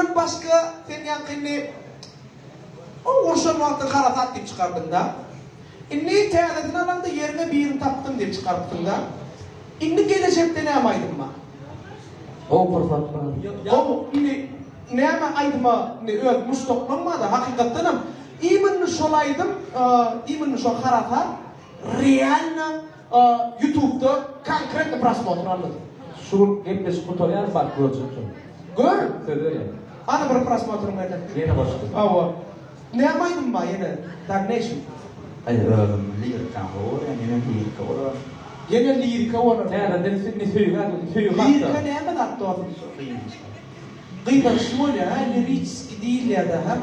Ondan başga sen ýaňky indi o urşan wagtyň harasat diýip çykardyňda. Indi täzesini alaňda ýerine birini tapdym diýip çykarypsyňda. Indi gelejekde näme aýdym bar? Gowy pursat bar. Gowy indi näme aýdyma indi öz muşdaklaň barda hakykatdanam iminni şol aýdym iminni şo harasat realno Ýutubda konkretno prosmotr aldy. Şu gün gepleşik gutarýar baryp görjek şony. Gör. Söz berýän. Hany bir prosmotryň mende. Ýene goşdy. Hawa. Näme aýdym bar ýene dalneýşiý. Aý özüm lirikany gowy görýän ýene lirika bolar. Ýene lirika bolar. Täzeden indi söýgä söýgi hakda. Lirika näme zat dostum? Gynanyşly bolýar hä liriçeskiý diýilýärde hä.